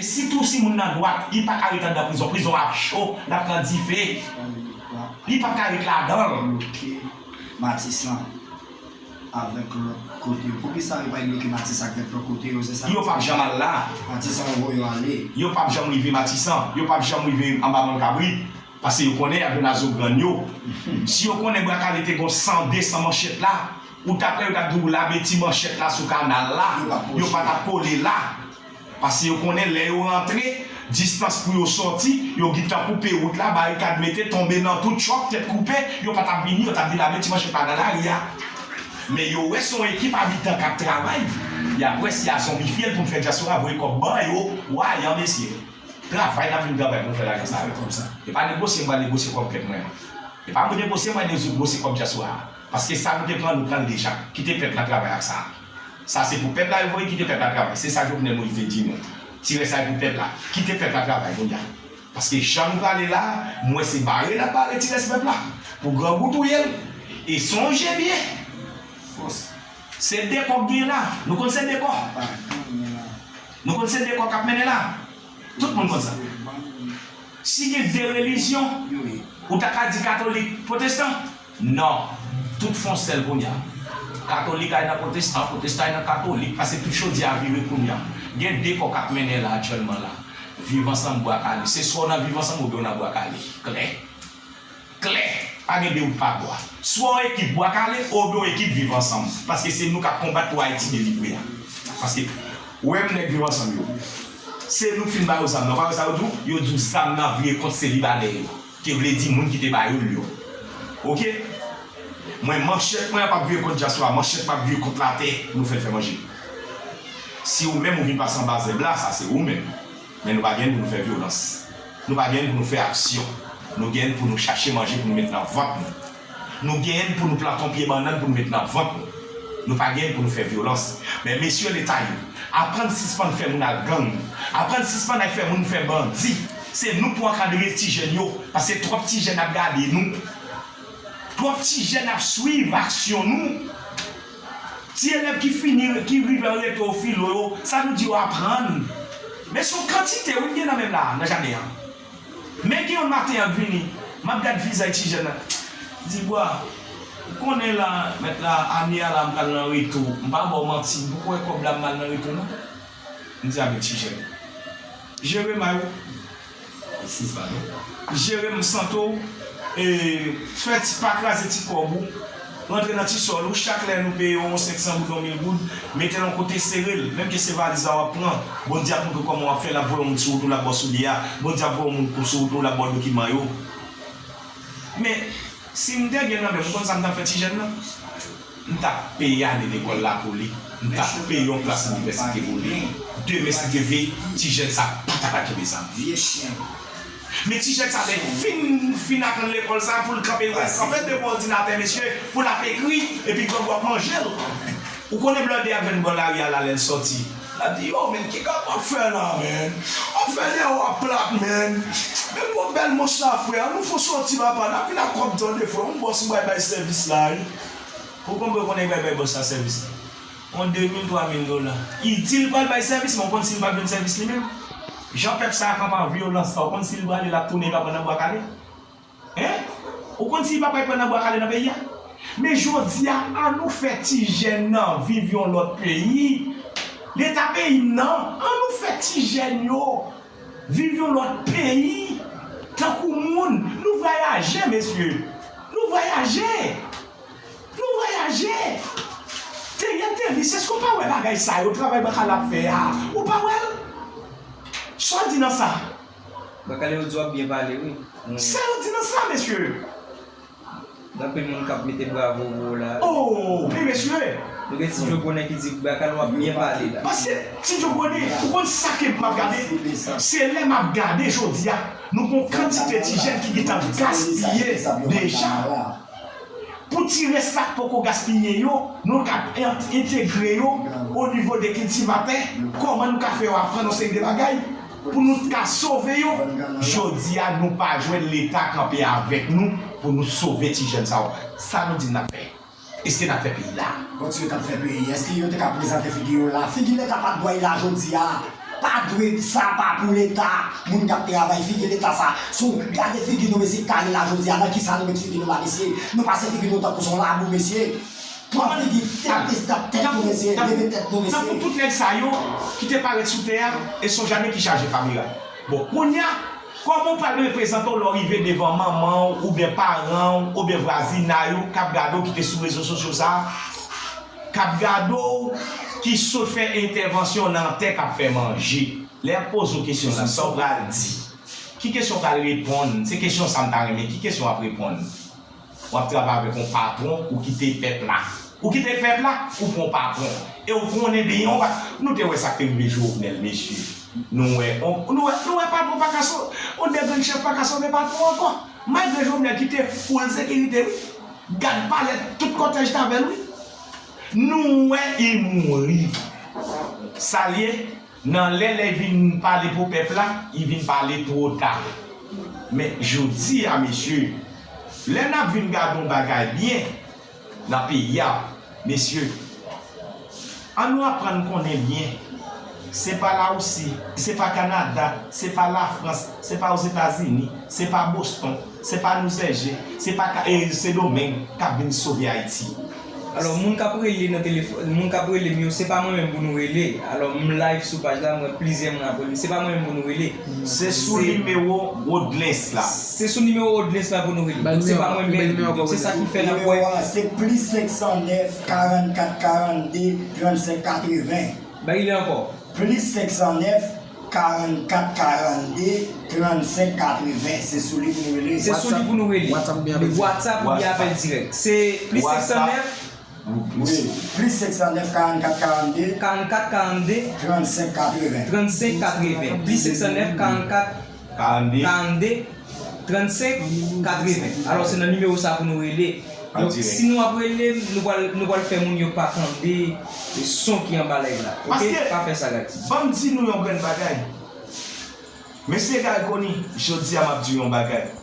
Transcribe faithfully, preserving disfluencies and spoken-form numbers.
Sitou si moun nan dwat, li pa ka ret anndan prizon. Prizon ap cho, l ap pran dife. Li p ap ka ret ladan l. Matisan avèk lòt kote yo. Poukisa yo pa bloke Matisan avèk lòt kote yo? Se sa. Yo p ap janm al la. Matisan yo voye yo ale. Yo p ap janm rive Matisan. Yo p ap janm rive anba Mòn Kabrit. Paske yo konnen y ap jwenn a zo grann yo. Si yo konnen Bwa Kale te gon san, de san manchèt la, ou t ap wè yo t ap di w lave ti manchèt la sou kanal la, yo pa t ap kole la. Paske yo konnen lè yo rantre, distans pou yo sòti, yo gentan koupe wout la, barikad mete, tonbe nan twou, tchòp, tèt koupe, yo pa t ap vini, yo t ap vin lave ti manchèt la nan lari a. Men yo wè se yon ekip abitan k ap travay, y ap wè si a zonbifye l pou n fè dyaspora voye kòb ban yo, wa, yan mesye. Travay n ap vin travay pou n fè lajan sa yo. E pa negosye m pral negosye kòb pèp mwen an. E pa pou negosye m pral negosye kòb dyaspora a. Paske sa nou te pran, nou pran l deja. Kite pèp la travay ak sa. Sa se pou pèp la yo voye, kite pèp la travay. Se sa Jovenel Moïse te di nou. Ti rès la e pou pèp la. Kite pèp la travay kounye a. Paske jan nou prale la, m wè se bare n ap bare ti rès pèp la. Pou grangou touye l. E sonje byen. Se de kò k genyen la. Nou konn se de kò. Nou konn se de kò k ap mennen la. Tout moun konn sa. Si gen de relijyon, ou ta ka di katolik, pwotestan? Non. Tout fè yon sèl kounye a. Katolik al nan pwotestan, pwotestan al nan katolik, paske tout jodi a vire kounye a. Gen de kò k ap mennen la aktyèlman la. Viv Ansanm Bwa Kale. Se swa w nan Viv Ansanm oubyen w nan Bwa Kale. Klè. Klè, pa gen de wout pa bwa. Swa w ekip Bwa Kale oubyen w ekip Viv Ansanm. Paske se nou k ap konbat pou Ayiti delivre a. Paske, ou wè m nèg Viv Ansanm yo. Se nou k fin ba yo zam nan. Ou pa wè sa yo di w? Yo di w zam nan vire kont se Libanè yo. Ki vle di moun ki te ba yo l yo. Oke? Mwen, manchèt mwen an p ap vire kont dyaspora, manchèt mwen ap vire kont latè pou nou fè l fè manje. Si ou menm ou vin pase anba zèb la, sa se ou menm. Men nou pa gen pou nou fè vyolans. Nou pa gen pou nou fè aksyon. Nou gen pou nou chache manje pou nou met nan vant nou. Nou gen pou nou plante yon pye bannann pou nou met nan vant nou. Nou pa gen pou nou fè vyolans. Men mesye Leta yo, aprann sispann fè moun al gang. Aprann sispann al fè moun fè bandi. Se nou pou ankadre ti jèn yo, paske twòp ti jèn ap gade nou. Twòp ti jèn ap swiv aksyon nou. Ti elèv ki fini, ki rive an reto filo yo, sa nou di yo aprann. Men se yon kantite wi m gen nan men m la, nan jaden an. Men gen youn maten an k vini, m ap gad vizaj ti jèn nan. Di bwa, ou konnen la, mèt la, ane a la m pral nan reto, m pa ba w manti, m poko wè kòb la m al nan reto non. M di a men ti jèn. Jere may ou. Jere m santo, e, fè ti pa kraze ti kòb ou, rantre nan ti sòl ou, chak lè nou peye w yon senk san goud, yon mil goud, mete l yon kote sere l, menm ke se valiz la w ap pran, Bondye ap montre w kòman w ap fè, l ap voye yon moun sou wout ou, l ap ba w soulye a, Bondye ap voye yon moun sou wout ou, l ap ba w dokiman yo. Men, si m te gen nan men m, ou konn sa m t ap fè ti jèn nan? M t ap peye ane lekòl la pou li. M t ap peye yon plas inivèsite pou li. Demen si Dye vle, ti jèn sa pa ta pral kenbe zam. Vye chen. Men ti jèn sa lè fin fin aprann lekòl sa pou l kanpe kanpe devan òdinatè mesye pou l ap ekri epi grangou ap manje l. Ou konnen blòdè a jwenn bò lari a la lè l sòti. L ap di yo men ki gad w ap fè la men. W ap fè nèg w ap plat men. Men yon bèl manch la frè an nou fon sòti papa n ap vin ak kòb tande frè yon bòs m pral bay sèvis la wi. Ou konprann konnen bay bay bòs la sèvis la. Yon de mil, twa mil dola. Li di l pral bay sèvis, men ou konn si l p ap jwenn sèvis li menm? Jan pèp sa a kanpe an vyolans sa, ou konn si l prale l ap tounen l pa pran nan bwa kale? Hein? Ou konn si l pa pral pran nan bwa kale nan peyi a? Men jodi a, an nou fè ti jèn nan viv yon lòt peyi. Leta peyi m nan, an nou fè ti jèn yo viv yon lòt peyi tankou moun. Nou vwayaje, mesye. Nou vwayaje. Nou vwayaje! Teriel Thelus, èske w pa wè bagay sa yo, travay Bwa Kale ap fè a? Ou pa wè l? Sa w di nan sa? Bwa Kale yo di w ap byen pale wi. Sa yo di nan sa, mesye? Gen anpil moun k ap mete bravo pou w la. Oh, men mesye! Nou gen Ti Djo Gwonnen ki di Bwa Kale w ap byen pale la. Paske Ti Djo Gwonnen, ou konn sa ke m ap gade? Se lè m ap gade jodi a, nou gon kantite ti jèn ki gentan gaspiye deja. Pou ti rès sa k poko gaspiye yo, nou ka entegre yo o nivo de kiltivatè, kòman nou ka fè yo aprann yon seri de bagay pou nou ka sove yo. Jodi a, nou pa jwenn Leta kanpe avèk nou pou nou sove ti jèn sa yo. Sa nou di n ap fè? Èske n ap fè peyi la? Bon, si yo t ap fè peyi, èske yo te ka prezante figi yo la? Figi Leta pa t dwe la jodi a. Pa dwe, sa pa pou Leta. Moun k ap travay, figi Leta sa. Si w gade figi nou, mesye, kale la jodi a, nan kisa nou met figi nou la, mesye? Nou pase figi nou tankou se yon labou, mesye. Pran figi, tèt, tèt nou, mesye, leve tèt nou, mesye. Tankou tout nèg sa yo ki te parèt sou tè a, e se yon jaden ki chaje kamera. Bon, kounye a, kòman w pral reprezante w lè w rive devan manman w, oubyen paran w, oubyen vwazinay ou k ap gade w ki te sou rezo sosyo sa a, k ap gade w, ki sot fè entèvansyon nan tè k ap fè manje? Lè y ap poze w kesyon sa, sa w pral di? Ki kesyon w pral reponn? Se kesyon sa m ta renmen. Ki kesyon w ap reponn? W ap travay avèk yon patwon, ou kite pèp la. Ou kite pèp la, ou pran patwon. E w konnen byen, w pa, nou te wè sa k te rive Jovenel, mesye. Nou wè, on, nou wè, nou wè patwon pa ka sove, on de grenn chèf pa ka sove patwon ankò. Malgre Jovenel kite full sekirite, wi. Gad palè, tout kòtèj t avè l, wi. Nou wè, li mouri. Sa l ye? Nan lè, lè l vin pale pou pèp la, li vin pale twò ta. Men jodi a, mesye, lè n ap vin gade yon bagay byen nan peyi a, mesye, ann nou aprann konnen byen, se pa Lawousi, se pa Kanada, se pa Lafrans, se pa Ozetazini, se pa Boston, se pa Nouzèje, se pa Ka- e, Sendomeng k ap vin sove Ayiti. Alò, moun k ap rele nan telefòn, moun k ap rele m yo, se pa mwen menm pou nou rele. Alò, m live sou paj la, m wè plizyè moun ap rele m. Se pa mwen menm pou nou rele. Se sou nimewo Rodlens la. Se sou nimewo Rodlens la pou nou rele. Donk, se pa mwen menm. Donk, se sa ki fè n ap wè. Nimewo a, se plis senk san nèf, karannkat, karannde, trannsenk, katreven. Bay li ankò. Plis senk san nèf, karannkat, karannde, trannsenk, katreven. Se sou li pou nou rele. Se sou li pou nou rele. WhatsApp oubyen apèl dirèk. WhatsApp oubyen apèl dirèk. Se plis senk san nèf. Wi. Plis senk san nèf, karannkat, karannde. Karannkat, karannde. Trannsenk, katreven. Trannsenk, katreven. Plis senk san nèf, karannkat, karannde. Karannde. Trannsenk, katreven. Alò, se nan nimewo sa pou nou rele. Donk, si nou ap rele m, nou pral, nou pral fè moun yo pa tande son ki anba live la. Oke? Pa fè sa, Gati. Ban m di nou yon grenn bagay. Mesye Garconi, jodi a m ap di yon bagay.